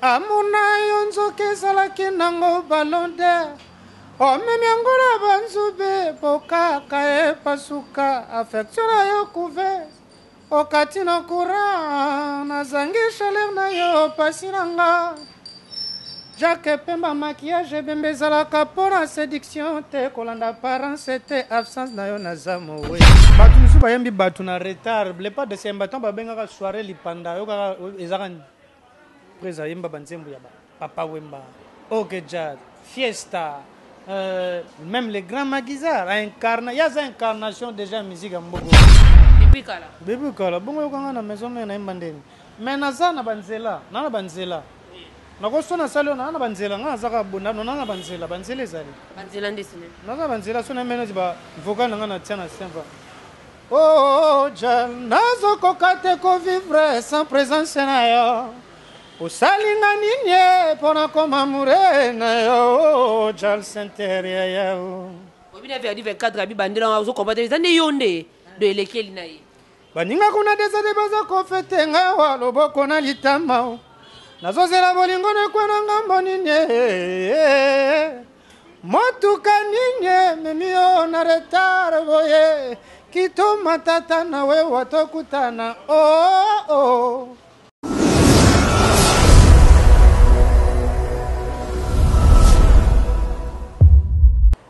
Amour na yo nzoka ezalaki nango ballon d'air. Omemi yango na banzube po kaka epasuka. Affection na yo couveuse okati na courant. Nazangi chaleur na yo pasi na nga. Jacques Pemba maquillage ebembe ezalaka mpo na séduction te kolanda apparence te absence na yo naza mowe. Bato mosusu bayembi bato na retard le pas de semba ntango babengaka soirée lipanda oyokaka ezaka nini presa ayemba banzembo ya ba Papa Wemba, Ok Jazz, Fiesta, euh, même le grand Maguizar a incarné, ya za incarnation déjà musique ya mboko. Depuis kala. Depuis kala, bongo yokanga na maison mère na yemba ndeni. Mais naza na banzela, na na banzela. Nakoso na sali na na banzela, nga naza ka bonda, na na banzela, banzela ezali. Banzela nde sine. Naza banzela so na mena ba vocal na nga na tia na semva. Oh, Jal, nazokoka te ko vivre sans présence na yo. Osali nga nini mpo nakoma amoureux na yo, Jal Center ya yao. Oyebi na Verdi 24 abi bandela nga ozo comprendre eza nde yo nde do elekeli na ye. Baninga kuna desade baza kofete nga awa loboko na litama nazozela bolingo nekwa na ngambo nini motuka nini ememi yo na retard boye kitoma tata na wewa tokutana oh, oh.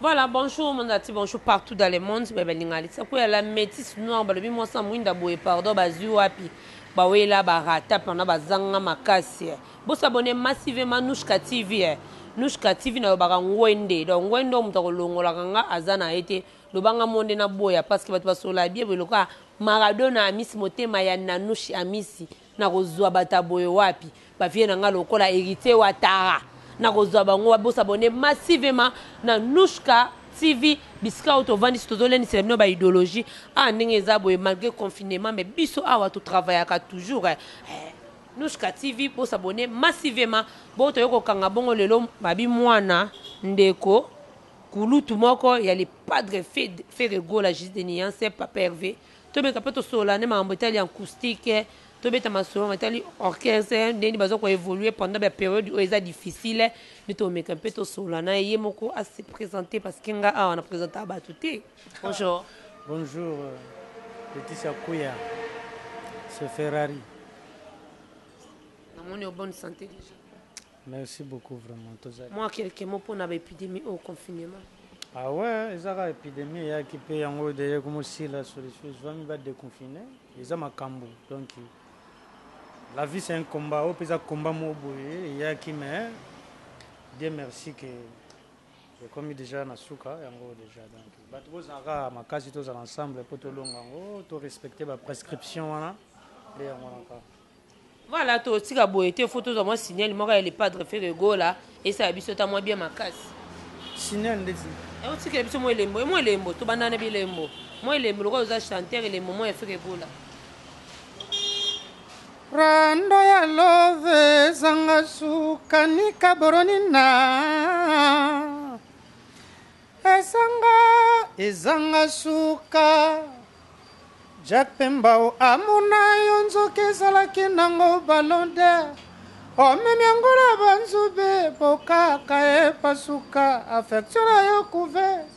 Voilà, bonjour mon ati, bonjour partout dans le monde. Ba balinga litsa ko ya la métisse noire balobi mwasa mwinda boye pardon bazui wapi bawela barata pendant bazanga makasi. Bo s'abonner massivement Nouchka TV. Eh. Nouchka TV na lobaka ngwende. Donc ngwende oyo moto akolongolaka nga aza na ye te. Loba nga monde na boya parce que bato basola bien boye lokola Maradona amisi motema ya Nanouche amisi nakozua bato ya boye wapi ba vieux na nga lokola Heritier Watara nakozua bango wapi bo s'abonner massivement na Nouchka TV bisika oyo tovandisi tozolendisela bino ba ideologie awa ndenge eza boye malgre confinement mais biso awa to travaillaka toujours eh. Nouchka TV bo s'abonner massivement bo toye kokanga bongo lelo babi mwana ndeko kulutu moko ya le padre Ferre Gola Jesus de Nuance papa Hervé Tomeka mpe tosolola nde makambo etali acoustique, tobeta masolo etali orchestre, ndenge baza ko evoluer pendant ba periode oyo eza difficile, nde tomeka mpe tosolola na ye moko a se presenter parce que nga awa na presentaka bato te. Bonjour. Bonjour Laetitia Kuya, c'est Ferrari. Namoni yo bonne santé déjà. Merci beaucoup vraiment tozali. Mwa quelques mots pona ba epidemie oyo confinement. Ah ouais eza kaka epidemie eyaki pe yango deja ekomi osila solution ezwami ba deconfiner eza makambu donc la vie c'est un combat oyo pe eza combat moko boye eyaki mais Dieu merci que ekomi deja na suka yango deja donc bato bozala kaka makasi tozala ensemble po tolonga yango to respecter ba prescription wana nde yango wana kaka. Voilà to tika boye te faut tozwa mwa signal moko ya le padre Ferre Gola esala biso ta mwa bien makasi. Signal ndeti? Eh otikela biso mwa elembo, mwa elembo to banda na bilembo. Mwa elembo lokola oza chanteur elembo mwa ya Ferre Gola. Rando ya love ezanga suka nika boronina Ezanga ezanga suka Jack Pembao amona yo nzoka ezalaki nango ballon d'air omemi yango na banzube po kaka epasuka affection na yo couveuse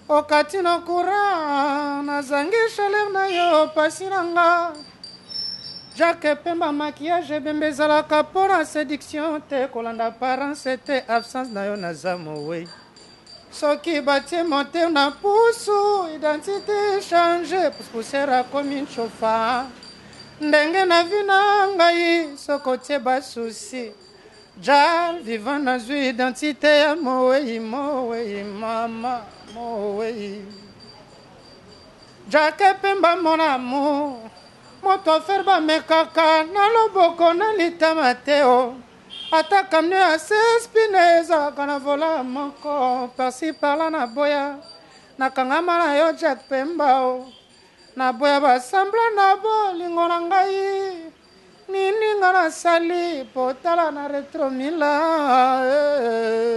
okati na courant nazangi chaleur na yo pasi na nga Jack Pemba maquillage ebembe ezalaka mpo na seduction te kolanda apparence te absence na yo naza mowei Soki batie moteur na pusu identite change poussière akomi nchofa ndenge na vie na ngai soki otie ba souci jal vivant nazwi identite ya mowei mowei mama mowei Jacques Pemba mon amour moto affaire bamekaka na loboko na litama te o Ata camion ya 16 pine ezalaka na volant moko par-ci par-là na boya nakangama na yo Jack Pemba o na boya ba semblant na bolingo na ngai nini nga nasali po tala na retro mila eh.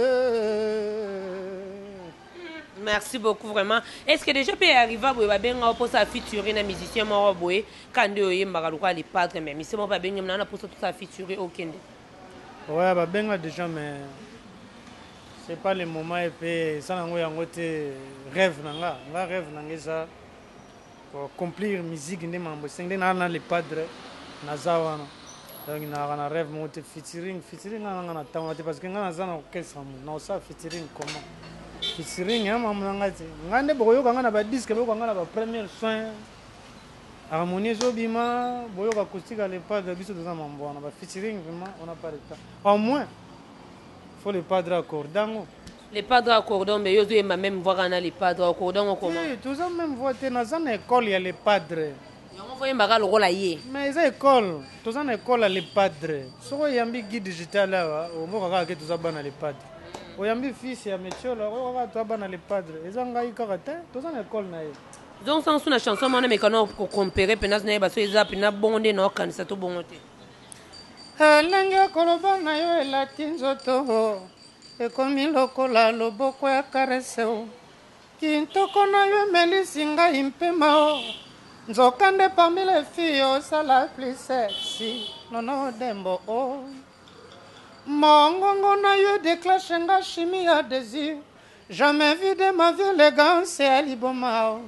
Merci beaucoup vraiment. Est-ce que déjà pe arriva boye babenga yo posa featuring na musicien moko boye ka nde oyembaka lokola le padre mais musicien moko pe abengi yo na posa tosala featuring okende? Ouais, babenga déjà, mais c'est pas le moment. Epe eza nango yango te. Rêve na nga, nga rêve na nga eza accomplir musique nde makambo esengi nde naa na Le Padre, naza wana. Donc nalaka na rêve moko te featuring. Featuring nga nanga na ntango te, parce que nga naza na orchestre mo naosala featuring. Comment featuring ya makambo na ngai te? Ngai nde bokoyoka nga na badisque, boyoka nga na bapremière soin, harmonie ezobima, boyoka acoustique ya Le Padre. Biso toza mambo wana, bafeaturing, vraiment on a pas le temps. Au moins faut Le Padre accorde yango. Le Padre accordon, mais yo ozoyemba même voix kaka na Le Padre. Accordon ngo comment? Te, toza même voix te. Naza na école ya Le Padre. Yango foyembaka lokola ye. Mais eza école, toza na école ya Le Padre. Soki oyambi guide digital awa, omboka kaka ke toza bana Le Padre. Oyambi fils ya Metiola, oyo kaka toza bana Le Padre. Eza ngai kaka te, toza na école na ye. Donc sansu na chanson mwana mekano kocompare mpena, nayeba so eza mpena bongo nde naokanisa to bongo te. Elenge koloba na yo elati nzoto, ekomi lokola loboko ya caresse o. Kintoko na yo emelisi ngai mpema o. Nzokande parmi les filles osala plus sexy, Nono Dembo o. Mongongo na yo déclenche nga chimie ya désir. Jamais vu de ma vie élégance ya liboma o.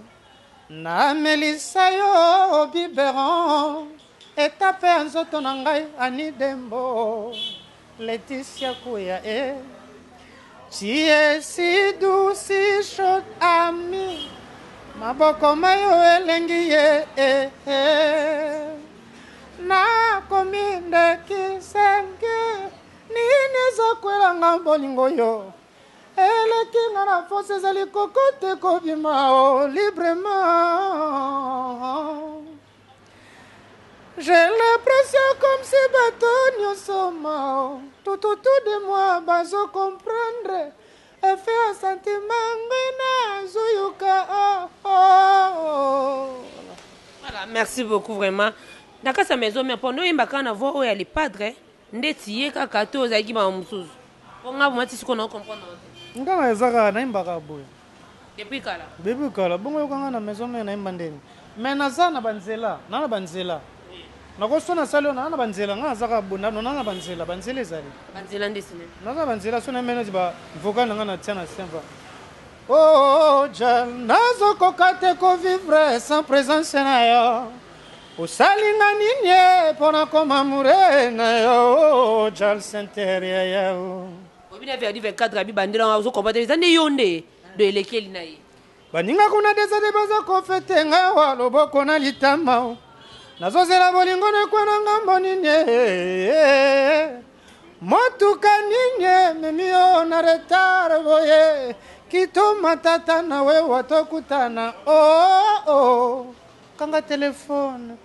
Namelisa yo biberon, etape ya nzoto na ngai. Ani Dembo, Leticia Kuya e. Tu es si doux, si chaud, ami. Maboko mayo elengi ye eh, eh. Nakomi ndeki sengi nini ezokwelanga. Bolingo yo eleki nga na force, ezali koko te kobima o librement. J'ai l'impression comme si bato nyonso mao tout autour de moi bazo comprendre effet ya sentiment ngai nazoyoka. Oh. Voilà, merci beaucoup vraiment. Na kati ya Maison Mère, mpo oyemba kaka na voix oyo ya Le Padre ndeti ye kaka to ozalaki mama mosusu? Mpo nga vraiment ti sikoyo na comprendre te. Nga na eza kaka nayembaka boye. Depuis kala? Depuis kala. Bongo yokanga na Maison Mère nayemba ndeni, mais naza na banzela, na na banzela nakoso nasali oyo, naa na banzela. Nga naza kaka boye, naa na banzela, banzela ezali. Banzela nde sine? Naza na banzela. So nayemba neti ba vocal na nga natia na simple. Oh, jal nazokoka te kovivre sans présence na yo. Osalinga nini mpo na koma amoureux na yo, jal senteria yao? Obi na Verdi 24 abi bandela nga ozokomprendre te, eza nde yo nde do elekeli na ye. Baninga kuna desade baza kofete nga wa loboko na litama o. Nazozela bolingo nekwe na ngambo nini, motuka nini ememi yo na retard boye? Kitoma tata na wewa tokutana. Oh, oh. Kanga telefone,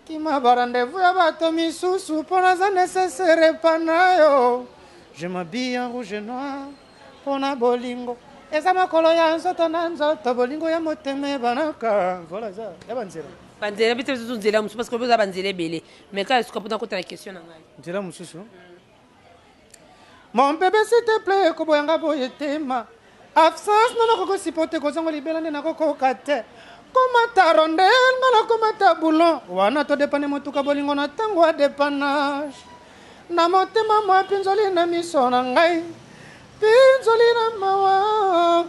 kima barendez-vous ya bato misusu mpo naza nécessaire epa na yo. Je m'habille en rouge et noir mpo na bolingo eza makolo ya nzoto na nzoto, bolingo ya motema ebanaka. Voilà, eza ya banzela. Banzela biso biso nzela mosusu, parce que oza banzela ebele, mais kaka suka mpona kota na question na ngai. Nzela mosusu. Mon bébé, s'il te plaît, koboyanga boye tema. Absence no nakokosipo te, kozonga libela nde nakokoka te. Komata rondel, nga nakomata boulon wana, todépane motuka bolingo na ntango ya dépannage. Na motema mwa mpinzoli, na miso na ngai mpinzoli, na mawa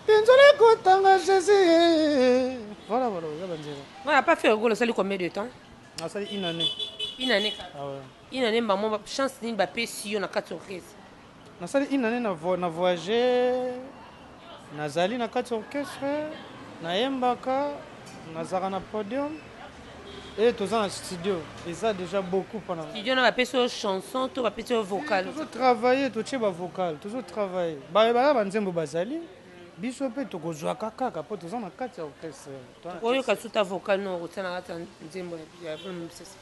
mpinzoli ekotanga. Jésus, voilà, voilà, eza banzela. Voilà, pas Ferre Gola osali combien de temps? Nasali une année. Une année kaka? Ah ouais. Une année, mbamo chance nini bapesi yo na kati orchestre? Nasali une année na voyage, nazali na kati ya orchestre, nayembaka, nazalaka na podium e toza na studio. Eza déjà beaucoup mpona Studio na bapesi yo chanson to bapesi yo vocal? Tozotravaille, totie bavocal, tozotravaille. Baza banzembo bazali, biso mpe tokozwaka kaka mpo toza na kati ya orchestre. Oyoka suta vocal no okotia na kati ya nzembo ya msese.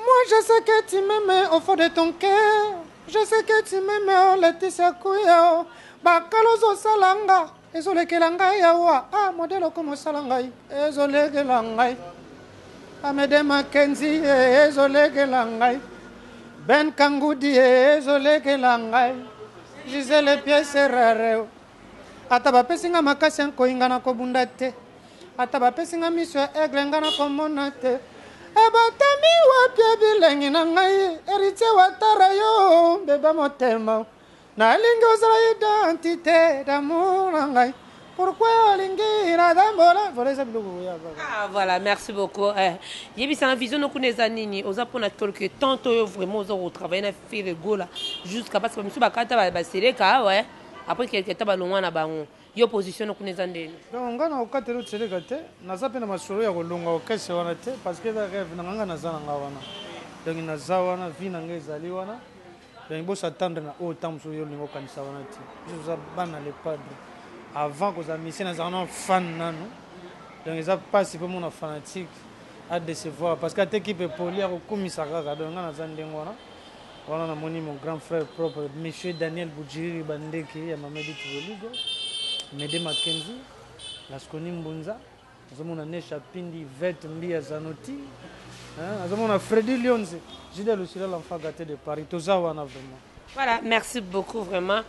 Moi, je sais que tu m'aimes au fond de ton cœur. Je sais que tu m'aimes, oh, Laetitia Kuya. Bakalo ozosala nga, ezolekela ngai awa. Ah, modèle okoma osala ngai, ezolekela ngai. Amede Makenzi, ezolekela ngai. Ben Kangudi, ezolekela ngai. Gisèle pièce rare. Ata bapesi nga makasi ya nkoyinga, na kobunda te. Ata bapesi nga miso ya aigle, nga na komona te. Ebatami wapi bilengi na ngai Héritier Watara yo beba motema nalingi ozala identité d'amour na ngai pourquoi olingi natambola voilà eza biloko oya kaka. Ah voilà, merci beaucoup. Eh, yebisanga vision no kuna eza nini? Oza pona quelque temps to yo vraiment oza ko travailler na Ferre Gola jusqu'à parce que misu bakata ba baseleka ouais. Après quelque temps balongwa na bango. Yo position no kuna eza ndeni? Donc nga na kokatela otieleka te, naza mpe na masolo ya kolonga orchestre wana te parce que eza rêve na nga, nga naza na nga wana. Donc naza wana, vie na nga ezali wana. Donc bo s'attendre na oyo ntango mosusu yo olingi okanisa wana te. Biso toza bana le padre. Avant kozala musicien nazalaka na fan nanu. Donc eza mpasi mpo mona fanatique a décevoir parce que ata équipe epoli akokumisa kaka. Donc nga naza ndenge wana. Wana namoni mon grand frère propre monsieur Daniel Bujiriri Bandeke ya Mama Edith Boligo, Mede Mackenzie, Lasconi Mbunza, nazomona Nesha Pindi, Yvette Mbia Zanotti, hein, nazomona Freddy Lionze, Jules Lucila l'enfant gâté de Paris, toza wana vraiment. Voilà, merci beaucoup vraiment.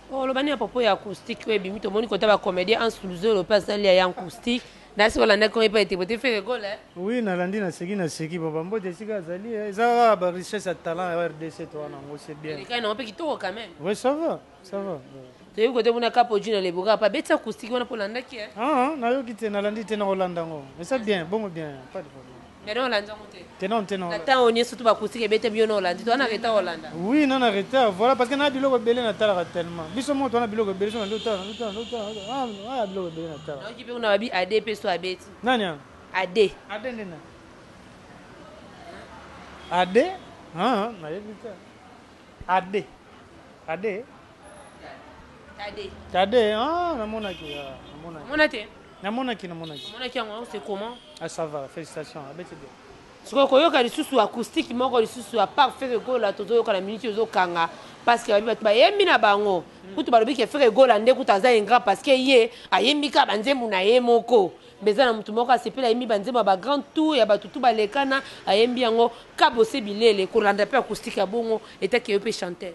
Oloba nini à propos ya acoustique oyo ebimi tomoni kota ba comédien en Luzolo mpe asali ya acoustique nasi olandaki oyo epa ete Ferre Gola eh? Oui, nalandi naseki naseki bon bambote esika azali eh, eza kaka ba richesse ya talent ya RDC to wana yango c'est bien. Elekaki nango mpe kitoko quand même. Oui, ça va, ça va. Toyebi kote kuna Capo Junior Leboka pa abeti acoustique wana mpo olandaki eh? Ah, nayoki te, nalandi te, nakolanda yango. Eza bien, bongo bien, pas de problème. Mais non, olandi yango te. Te non, te non. Na ntango nyonso to bacoustique ebete bio na olandi to wana retard olanda. Oui, non na retard. Voilà parce que na biloko ebele natalaka tellement. Biso moto wana biloko ebele so na ndota, ndota, ndota. Ah, ah biloko ebele natalaka. Nayoki mpe kuna babi AD mpe so abeti. Nani yango? AD. AD nde nani? AD? Ah, nayebi te. AD. AD? Tade. Tade, ah, namonaki, ah, namonaki. Omona te? Namonaki, namonaki. Omonaki yango, c'est comment? Ah, ça va, félicitations, abeti bien. Sikoyo koyoka lisusu acoustique moko lisusu à part Ferre Gola tozoyoka na minute ozokanga parce que babi bato bayembi na bango kutu balobi ke Ferre Gola nde kutu aza ingrat parce que ye ayembi kaka banzembo na ye moko mais eza na motu moko asepeli ayembi banzembo ya bagrand tour ya bato tu balekana ayembi yango kabose bilele kolanda mpe acoustique ya bongo etaki yo mpe chanteur.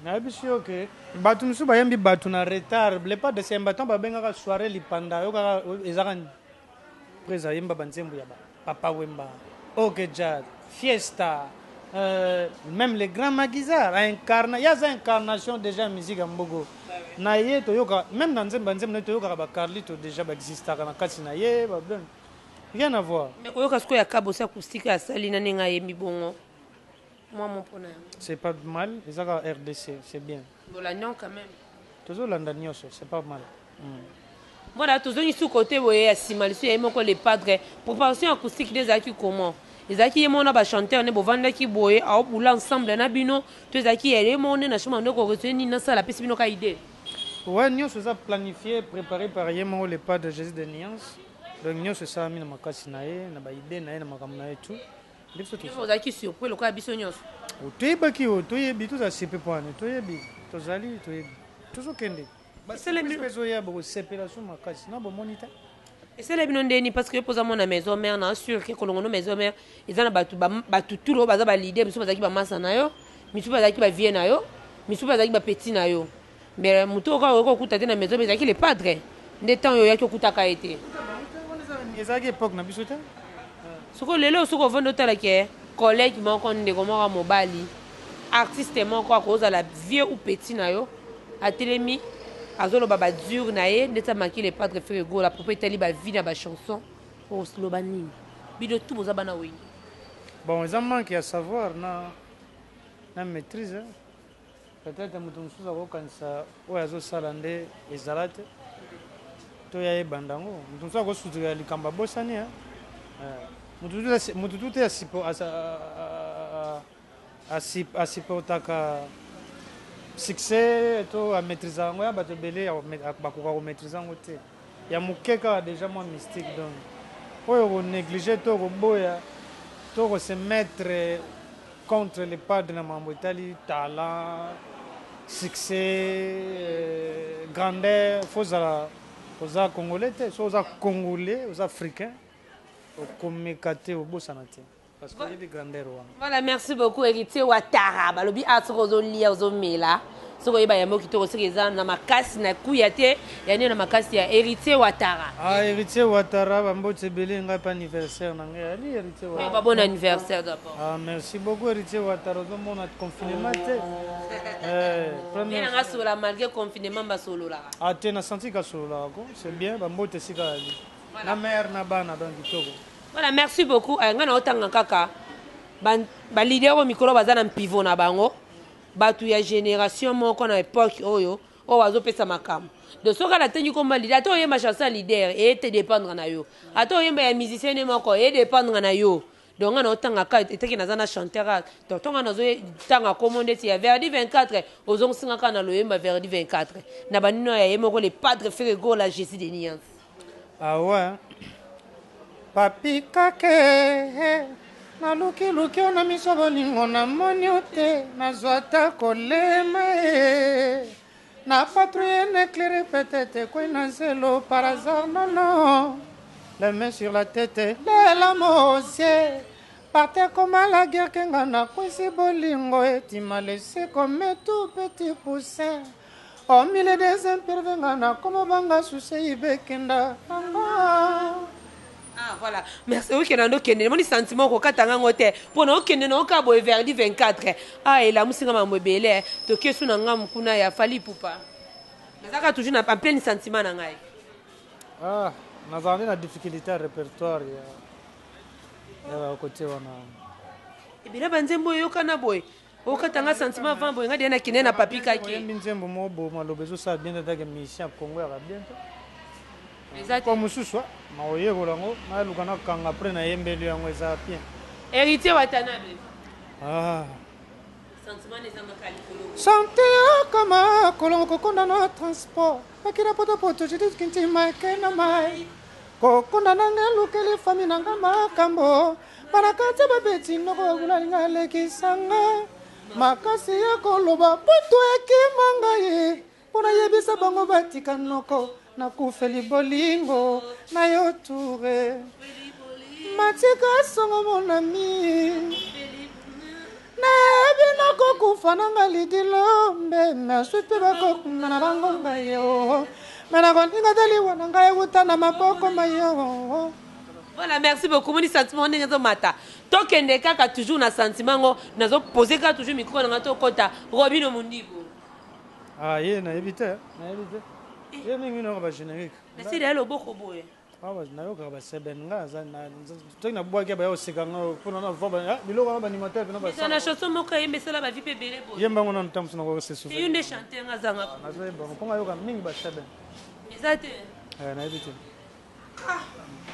Nayebisi yo ke bato mosusu bayembi bato na retard le pas de semba ntango babengaka soirée lipanda oyokaka ezaka nini prese ayemba banzembo ya ba papa wemba ok jazz fiesta même le grand maquisard incarna ye aza incarnation déjà ya musique ya mboko na ye toyoka même na nzembo banzembo na ye toyokaka ba carlito déjà baexistaka na kati na ye ba rien à voir. Mais koyoka sikoyo ya kabose acoustique asali na ndenge ayembi bongo Moi, mon pona yango. C'est pas mal, eza kaka RDC, c'est bien. Bolandi yango quand même. Tozolanda nyonso, c'est pas mal. Voilà, tozongi su côté boye ya nsima lisusu ya ye moko le padre. Préparation acoustique nde ezalaki comment? Ezalaki ye moko na bachanteur nde bovandaki boye aobula ensemble na bino to ezalaki ya ye moko nde na chambre nde koresone nini nasala apesi bino ka idée? Ouais, nyonso eza planifié, préparé par ye moko le padre Jésus de Nuance. Donc nyonso esalami na makasi na ye, na ba idée na ye, na makambo na ye tout. Nde biso toza. Ozalaki surpris lokola biso nyonso. Toyebaki oyo, toyebi, tozala surpris mpo wana, toyebi, tozali, toyebi, tozokende. Esala mpe ezoya bokosepela su makasi na bomoni te. Esala bino ndeni parce que yo mpoza mona maison mère na sûr ke kolongono maison mère eza na bato bato tulu oyo baza ba leader, misusu bazalaki bamasa na yo, misusu bazalaki ba vie na yo, misusu bazalaki ba petit na yo. Mais moto oyo kaka oyoki okuta te na maison mère ezalaki le padre nde ntango oyo oyaki okutaka ye te. Ezalaki époque na biso te. Sikoyo lelo soki ovandi otala ke collègue moko ndeko moko ya mobali artiste moko akozala vieux ou petit na yo atelemi azoloba ba dur na ye ndeti amaki le padre Ferre Gola propos etali ba vie na ba chanson oloba nini bino tout boza bana Wenge. Bon eza manque ya savoir na na maîtrise peut-être moto mosusu akokanisa oyo azosala nde ezala te to ya ebanda yango moto mosusu akosutukela likambo abosani moto tu te asupportaka succès to amaîtrise yango ya bato ebele bakoka komaîtrise yango te ya moke kaka déjà mwa mystique donc oyo konéglige to koboya to kose mettre contre le padre na mambo etali talent succès grandeur faut ozala oza congolais te so oza congolais oza africain okomeka te obosana te parce que oyebi grandeur wana. Voilà, merci beaucoup Héritier Ouattara. Balobi a soki ozolia ozomela. Soki oyeba yango kitoko, soki eza na makasi na kuya te, ya nde na makasi ya Héritier Watara. Ah, Héritier Watara, bambote ebele. Ngai mpe anniversaire na ngai ali Héritier Watara. Ba bon anniversaire d'abord. Ah, merci beaucoup Héritier Watara. Ozomona confinement te. Eh, première nanga solola malgré confinement, basololaka. Ah te, na senti kasololaka ko, c'est bien. Bambote esika yali na mare na bana, donc kitoko. Voilà, merci beaucoup. Eh, ngai na otanga kaka baleader oyo mikolo baza na mpivo na bango, bato ya génération moko na époque oyo oyo bazopesa makambo. Donc soki alatengi komba leader, ata oyemba chanson ya leader, eye te dépendre na yo, ata oyemba ya musicien ne moko, eye dépendre na yo. Donc ngai naotanga ka eteki naza na chanteur, donc ntonga nazotanga kombo ndeti ya Verdi 24, ozongisinga kaka na loyemba Verdi 24 na banino ya ye moko, le padre Ferre Gola, Jésus de nuance. Ah ouais, papi kake, nalukiluki yo na miso, bolingo namoni yo te, nazwa ata kolema e na patrouille na éclairé peut-être kwei na nzelo par hasard. Non, non, les mains sur la tête, les larmes aux yeux, partez comme à la guerre, kenga nakwisi bolingo etima laissé comme tout petit poussin au milieu des imperfects. Nga nakoma banga susse ibekenda nanga. Ah voilà, merci. Okende ndo okende, moni sentiment okokata ngango te mpona okende na oka boye. Verdi 24, ah, elamusinga mambo ebele. Tokesu na ngambu kuna ya Fally Ipupa, nazalaka toujours na en pleine sentiment na ngai. Ah, nazala nde na difficulté ya répertoire ya bakote wana. Ebele banzembo eyokana boye, okatanga sentiment avant boye, ngai deya nakende na papi kake. Oyembi nzembo moko bo maloba ezosala bien te, take musicien ya Congo yaka bien te. Eza ko mosusu nakoyekola yango, naluka nakanga, après nayembeli yango, eza bien. Héritier Watanabe. Ah. Sentiment ezangaka likolo. Sante akama kolongo kokonda na transport akila potopoto jidiskintima ekena mai kokonda nanga elukeli fami nanga makambo banakati babeti noko bakulalinga alekisanga makasi ya koloba poto ekima ngai mpo nayebisa bango batika noko nakufeli bolingo na yo ture matika songo monami nayebi nakokufa nanga lidilombe mesui mpe bakokunda na bango ngai yo me nakolinga te liwa na ngai ewuta na maboko mayo. Voilà, merci beaucoup. Moni sentiment ndenge ezomata, tokende kaka toujours na sentiment ngo, nazopose kaka toujours micro nanga, tokota Robino Mundibu. Ah, ye nayebi te, nayebi te ye mingi nayoka bagénérique. Nasili ya loboko boye. Awa nayokaka baseben, nga soki nabwaki baya koseka nga mpona na voix biloko wana baanimateur mpena. Eza na chanson moko ayemba esala bavi mpe ebele boye. Yemba ngo nanu ntango mosu nakokose. Yo nde chanteur, nga azanga. Nazoyemba ngo mpo nga yoka mingi baseben. Eza te. Nayebi te.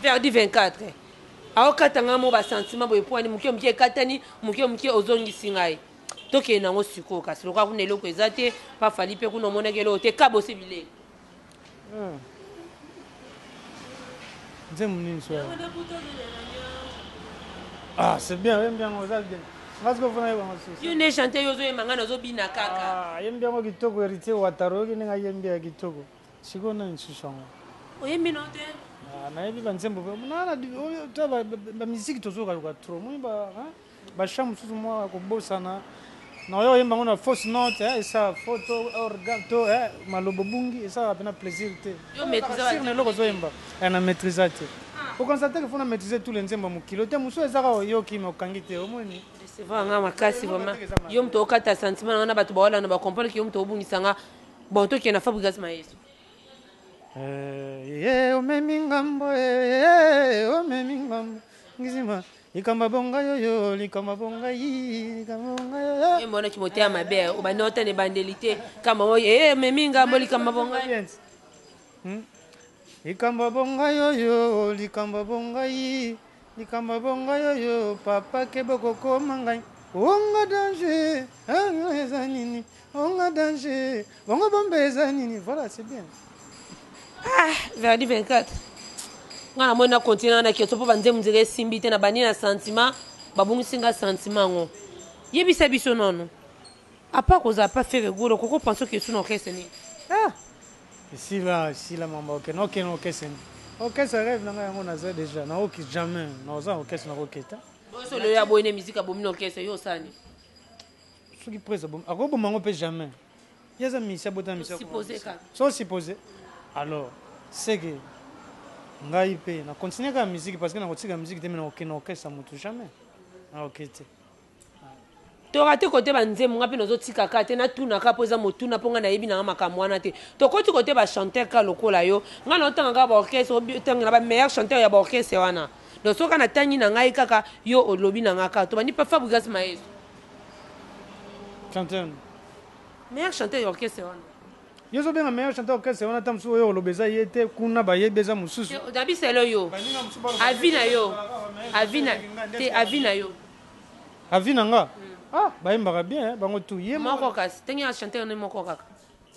Verdi 24 aokata ngai mo basentiment boye pwani moke moke ekatani moke moke, ozongisi ngai, tokende nango sikoyo. Kasi lokola kuna eloko eza te, pafali mpe kuna omonaki eloko te, kabose bilei. Nzembo nini so? Ah, c'est bien, oyembi yango, oza bien. Nga sikoyo fona yeba mosusu. Yo nde chante, yo ozoyemba, ngai nazobina kaka. Ah, yembi yango kitoko, Héritier Wataro, oyoki ndenge ayembi ya kitoko. Sikoyo nani lisusu yango? Oyembi no te. Ah, nayebi banzembo ta bamiziki tozokayoka trop, moi bachamp mosusu mwa kobosana na oyo oyemba yango na fausse note, esala faux to organe to malobo bungi, esalaka mpena plaisir te. Yo maîtrise sur na eloko ozoyemba na maîtrise te. Okonstate ke fona maîtrise tous les nzembo ya mokili te, mosusu ezaka oyoki me okangi te, omoni. C'est vrai, nga makasi vraiment. Yo moto okata sentiment nanga na bato baolanda, bacomprendre ke yo moto obungisa nga. Bon, tokende na Fabrigas Mayeso. Ye omemi ngambo, omemi ngambo ngizima likambo bonga yoyo, likambo bonga yi, likambo bonga yoyo. Ye monaki motema mabe, obandi otana ebandeli te kama oyo ememi ngambo likambo bonga. Likambo bonga yoyo, likambo bonga yi, likambo bonga yoyo, papa kebe kokoma ngai onga danger. Ah, eza nini onga danger bongo bombe eza nini? Voilà, c'est bien. Ah, Verdi 24, nga namoni na continue na question mpo banzembo nzela esimbi te na bandi na sentiment, babongisi nga sentiment yango. Yebisa biso nano, à part kozala pa Ferre Gola, koko pense oke su na orchestre nini? Ah, esila, esila mamba. Okende, okende orchestre nini? Orchestre rêve na ngai yango naza déjà, naoki jamais naoza orchestre nakoketa. Solo ya boye ne musique abomi na orchestre, yo osani? Soki prise akoboma yango mpe jamais. Ye aza musicien, abota musicien. Supposé kaka. So supposé. Alors, c'est que ngai mpe na continue kaka musique parce que nakotika musique te, me nakokende na orchestre ya motu jamais. Nakoke te. Torate kote banzembo, nga mpe nazotika kaka te, natunaka mpo eza motuna, mpo ngai nayebi nanga makambo wana te. Tokoti kote bachanteur kaka lokola yo, ngai naotanga kaka baorchestre, otanga na bameilleur chanteur ya baorchestre wana. Donc soki natangi na ngai kaka yo olobi na nga kaka, tobandi pa Fabrigas Maeso. Chanteur. Meilleur chanteur ya orchestre wana. Yo ozobenga meilleur chanteur orchestre wana, ta mosusu oyo oloba eza ye te, kuna bayebi eza mosusu. Nabiselo yo avis na yo, avis na te, avis na yo. Avis na nga? Ah, bayembaka bien bango tu ye moko, kasi ndenge ya chanteur ne moko kaka.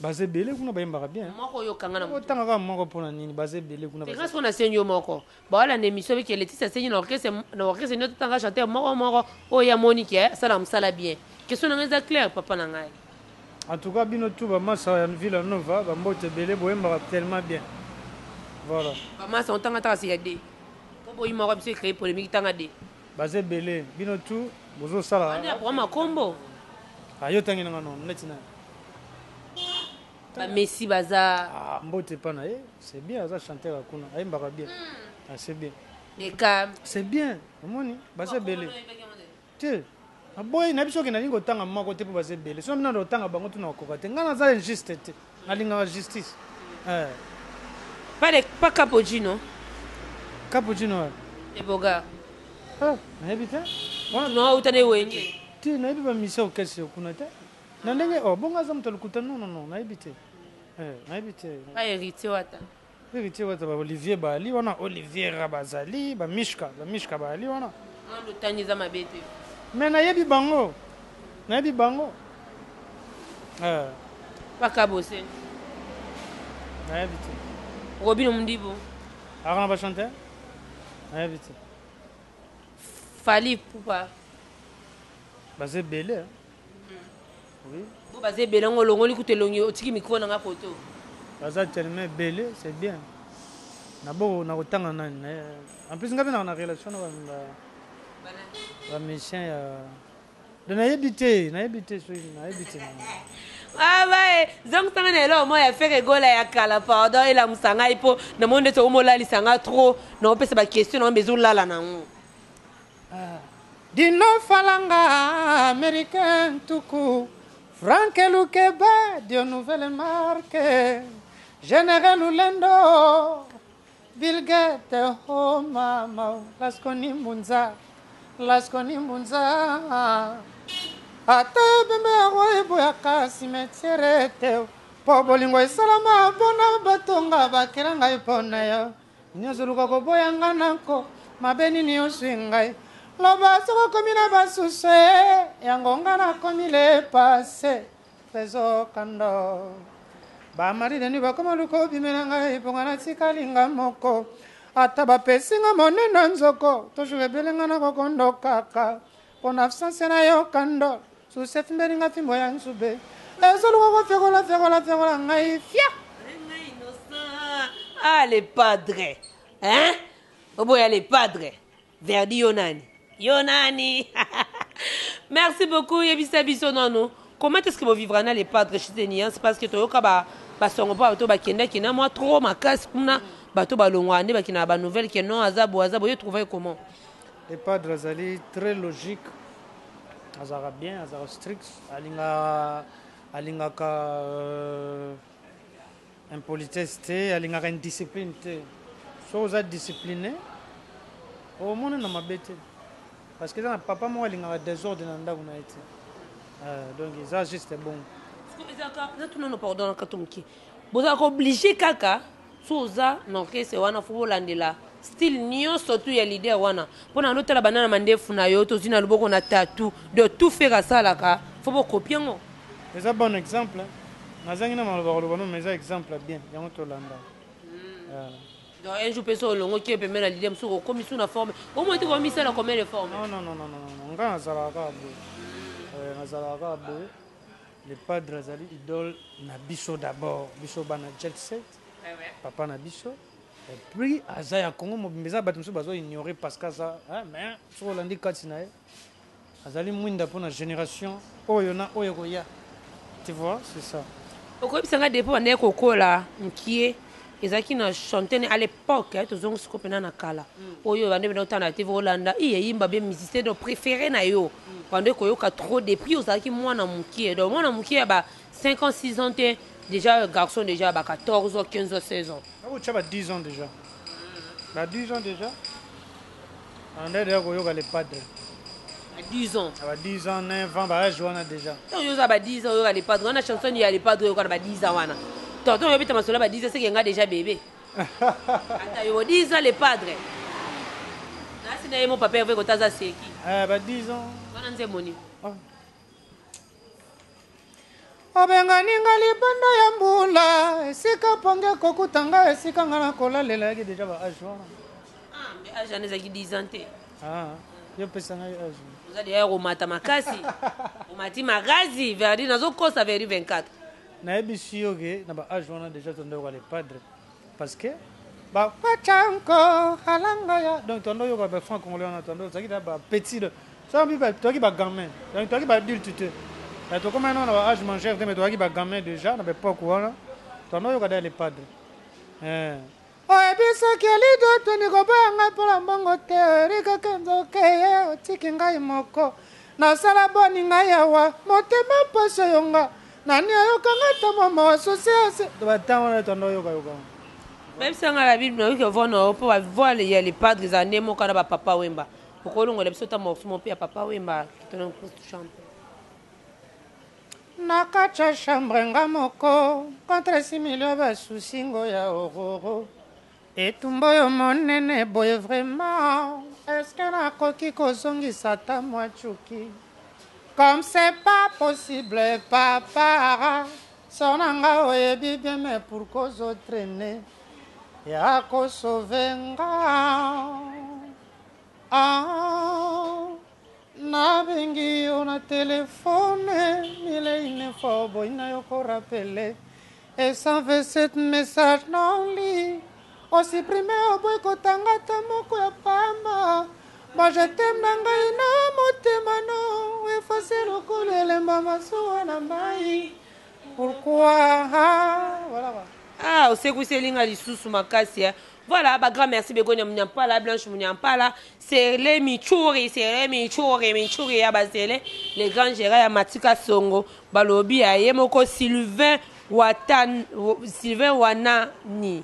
Baza ebele kuna, bayembaka bien. Moko oyo okanga na otanga kaka moko mpona nini? Baza ebele kuna. Grâce mpona asengi yo moko, bawalanda émission beke Letisi asengi na orchestre, na orchestre nde totanga chanteur moko moko oyo amoni ke asala mosala bien. Question na ngai eza claire, papa na ngai. En tout cas, bino tu bamasa ya Villa Nova, bambote ebele, boyembaka tellement bien, voilà. Bamasa otanga taka si ya de po boyi moko biso ecréer polémique, tanga de. Baza ebele, bino tu bozosala. Wana ya programme kombo. Ayo tangi nanga non neti na bamessi baza. Ah, mbote epa na ye, c'est bien, aza chanteur ya kuna, ayembaka bien. Ah, c'est bien. Eka. C'est bien, omoni baza ebele te. Aboyi na biso okende, nalingi kotanga moko te mpo baza ebele. Soki bino otanga bango tuna kokoka te, ngai naza injuste te, nalingaka justice. Eh. Pas Capogino. Capogino wapi? Eboga. Ah, nayebi te. No uta ne Wenge. Te, nayebi bamisia orchestre kuna te na ndenge oh, bongo aza moto ya lokuta. Non, non, non, nayebi te. Eh, nayebi te. Pas Héritier Wata. Héritier Wata, ba Olivier baali wana, Oliviera bazali, bamishka, bamishka baali wana. Wana otangi eza mabe te. Mais nayebi bango, nayebi bango. Eh. Pas Kabose. Nayebi te. Robino Mundibu. Aka na bachanteur, nayebi te. Fally Ipupa. Baza ebele, oui. Bo baza ebele yango, olongoli kutu elongi, otiki micro nanga koto. Baza tellement ebele, c'est bien. Nabo nakotanga nani? En plus nga mpe naka na relation na bamusicien ya, donc nayebi te, nayebi te, soki nayebi te. Abaye zongisa na eloko moko ya Ferre Gola ya kala, pardon, elamusa ngai mpo namoni ndeti omolalisa nga trop, naopesa baquestion nango bezolala nango. Dino Falanga, américain tuku, Frank Lukeba, Dio nouvelle marque, Général Lulendo, Bill Gates, oh mama, Lasconi Mbunza, Lasconi Mbunza. Ata ebembe yango eboyaka cimetière te, mpo bolingo esalama mpona batonga bakela ngai mpo na yo. Nyonso oluka koboya nga nako mabe nini ozwi ngai? Loba soki okomi na basusu e yango nga nakomi le passé ezokando. Bamari deni bakoma luka obimela ngai mponga natikali nga moko. Ata bapesi nga monene nzoko, toujours ebele nga na kokondo kaka mpo na absence na yo. Kando susu efimbeli nga fimbo ya nzube, ezoluka kofekola fekola fekola ngai fia. Ah, le padre, hein, oboya le padre Verdi, yo nani, yo nani? Merci beaucoup. Yebisa biso nano, comment est-ce que bovivra na le padre Chite Niance? Parce que toyoka basongo mpo bato bakendaki na mwa trop makasi kuna, bato balongwa nde bakenda na banouvelle ke non, aza boye, aza boye. Yo trouve comment? Le padre azali très logique, azalaka bien, azalaka strict, alingaka alingaka impolitesse te, alingaka indiscipline te. So oza discipliné, omona na mabe te, parce que eza na papa moko alingaka désordre na ndako na ye te. Donc eza juste bon. Eza tunano, pardon, na kato moke, bozalaka obligé kaka so oza na orchestre wana, fo bolandela style nyonso tu ya leader wana? Mpona notala banda na mandefu na yo, tozwi na loboko na tatu de tout faire, asalaka, fo bokopie yango. Eza bon exemple, nazangi na maloba koloba no, mais eza exemple ya bien, yango tolanda. Donc un jour mpe so olongoki pembe na leader mosuku, okomi su na forme omoi te, komisala combien de forme? Non, non, non, non, non, nga nazalaka kaka boye, nazalaka kaka boye. Le padre azali idole na biso d'abord, biso bana jet set, papa na biso, et puis aza ya Congo mobimba. Eza bato mosusu bazo ignorer parce que aza, mais soki olandi kati na ye, azali mwinda mpona génération oyo na oyo ekoya, tu vois, c'est ça. Okoyebisa nga depuis obandaki kokola mukie ezalaki na chanteur à l'époque eh, tozongi siko mpena na kala oyo bande benda otala na tv olanda i eyimba bien musicien donc préféré na yo bande koyoka trop depuis ozalaki mwana mukie donc mwana mukie ya ba 5 ans 6 ans te déjà garçon déjà ba 14 ans 15 ans 16 ans. Akotya ba 10 ans déjà ba 10 ans déjà ande deja koyoka le padre. Ba 10 ans. Ba 10 ans 9 ans ba age wana déjà. Ntango yo oza ba 10 ans oyoka le padre wana chanson ya le padre oyoka na ba 10 ans wana tonton oyobeta masolo ya ba 10 ans seke nga déjà bébé ata yo 10 ans le padre nasi na ye mo papa Hervé kota aza seki. Eh, ba 10 ans wana nzembo nini? Ah. Obengani nga libanda ya mbula esika pongi ekokuta nga esika nga nakolalela yaki deja ba age wana. Ah, mais age wana ezalaki 10 ans te. Ah, yo pesa ngai age. Oza deja komata makasi. Omati makasi Verdi nazokosa Verdi 24. Nayebisi yo ke na ba age wana deja tondoyoka le padre parce que ba pachanko alanga ya donc tondo yoka ba franc congolais wana tondo ozalaki na ba petit de so bi ba toki ba gamin donc toki ba adulte te mais tokoma na ba âge majeur te mais toki ba gamin déjà na ba époque wana tondo yoka da le padre eh oyebisaki elido toni koboya ngai mpo na mbongo te erikaka nzoke ye otiki ngai moko nasala boni ngai awa motema mpasi oyonga nani ayokanga ata mwa mawa susi asi batango wana tondo yokayoka. Bayebisa ngai na bible nayoki voix na yo mpo ba voix ya le padre ezala nde moko na ba papa wemba okolongola biso ta morceau moko mpe ya papa wemba kitona chante. Na kati ya chambre nga moko contre 6 millions basusi ngo ya ororo etumba oyo monene boye vraiment est-ce que nakoki kozongisa ata mwa cuki comme c'est pas possible papa so na nga oyebi bien mais pourquoi ozotraîner ya kosauve nga ah, nabengi yo na telefone mille une fois oboyi na yo korapele et 127 message noli osupprime oboyi kotanga ata moko ya pamba ba je t'aime na ngai na motema no efase lokola elemba masuwa na mai pourquoi voilà. Ah, osekwiseli nga lisusu makasi eh. Voilà, ba grand merci Begonia Munyampala, Blanche Munyampala, Sele Michuri, Sele Michuri, Michuri ya Basele, les grands gérants ya Matika Songo, balobi ya ye moko Sylvain Watan, Sylvain Wanani.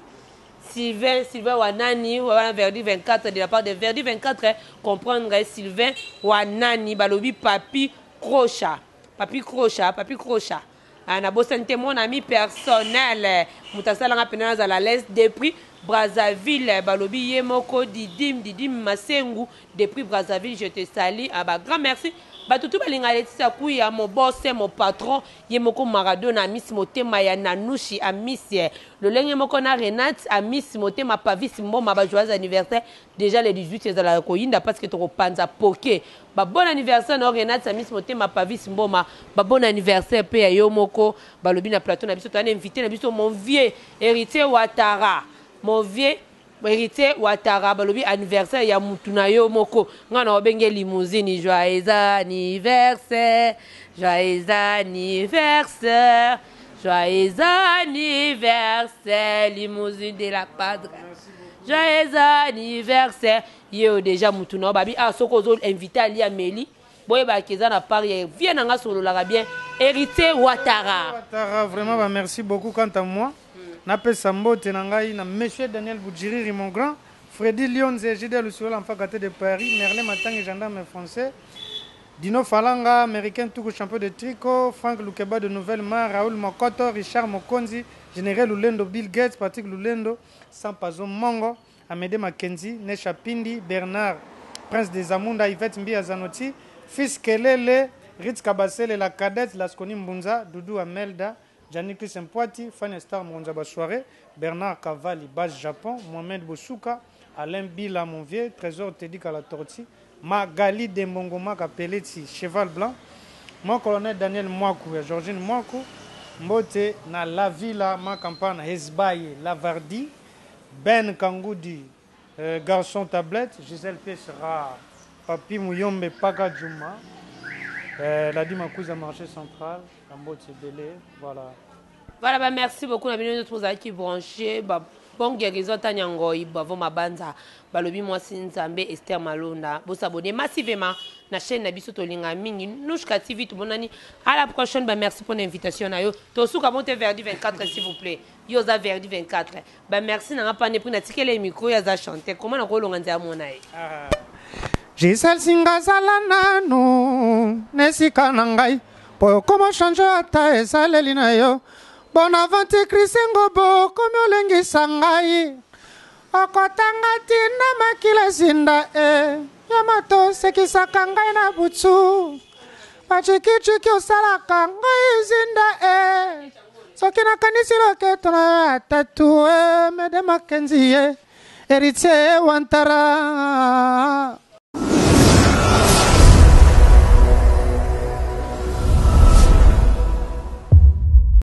Sylvain, Sylvain Wanani, wana Verdi 24 de la part de Verdi 24, eh, comprendre eh, Sylvain Wanani, balobi Papi Crocha, Papi Crocha, Papi Crocha. Ah, nabosani te mon ami personnel moto asalanga mpena nazala à l'aise depuis Brazzaville balobi ye moko Didim Didim Masengu depuis Brazzaville je te salue ah, ba grand merci bato tu balinga Laetitia Kuya mon boss mon patron ye moko Maradona Amis Motema ya Nanushi Amis lolenge moko na Renate Amis Motema Pavis Mboma ba joyeux anniversaire déjà le 18 ezalaka koyinda parce que tokopanza poke ba bon anniversaire na Renate Amis Motema Pavis Mboma ba bon anniversaire pe ya yo moko balobi na plateau na biso toyana invité na biso mon vieux Héritier Ouattara mon vieux Héritier Ouattara balobi anniversaire ya mutu na yo moko nga na obenge limousine joyeux anniversaire joyeux anniversaire joyeux anniversaire limousine de la padre joyeux anniversaire ye oyo déjà mutu na yo babi ah soki ozo invité ali ameli boyebaka eza na part ya vie na nga sololaka bien Héritier Ouattara. Ouattara vraiment ba merci beaucoup quant à moi napesa mbote na ngai na monsieur Daniel Boudjiriri mon grand Freddy Lionze JD Lusiola Mfakate de Paris Merlin Matangi gendarme français Dino Falanga américain Tuku champion de tricot Franck Lukeba de Nouvelle Mar Raoul Mokoto Richard Mokonzi Général Lulendo Bill Gates Patrick Lulendo Sampazo Mongo Amédée Mackenzie Nesha Pindi Bernard Prince des Amunda Yvette Mbia Zanotti Fils Kelele Ritz Kabasele la cadette Lasconi Mbunza Doudou Amelda Gianni Chris Mpoati Fanny Star Monza Basoirée Bernard Cavalli Base Japon Mohamed Bosuka Alain Bila mon vieux Trésor Teddy Kalatorti Magali Dembongoma Kapeleti Cheval Blanc mon colonel Daniel Mwaku ya Georgine Mwaku Mbote na La Villa Makampana Hezbaye Lavardi Ben Kangudi garçon tablette Gisèle Pesera Papi Muyombe Paka Juma Ladi Makuza marché central Mbote Ebele voilà. Voilà, bah merci beaucoup na bino nyonso bozalaki branché ba bon guérison Tania Ngoyi bravo Mabanza balobi mwasi Nzambe Esther Malonda bosabonner massivement na chaîne na biso tolinga mingi Nouchka TV tomonani à la prochaine ba merci pour l'invitation na yo tosuka bon te Verdi 24 s'il vous plaît yo oza Verdi 24 ba merci na nga pande mpo natikela ye micro ye aza chanter comment nakolonga nzela mona ye ah. Gisèle Singa zala nanu nesika na ngai po okoma change ata esaleli na yo Bonaventure Chrisengo bokomi olengisa ngai okotanga ntina makila ezinda e yo moto osekisaka ngai na butu bacikiciki osalaka ngai ezinda e soki nakanisi loketo na yo ya tatu e mede makenzi ye Heritier Wantara.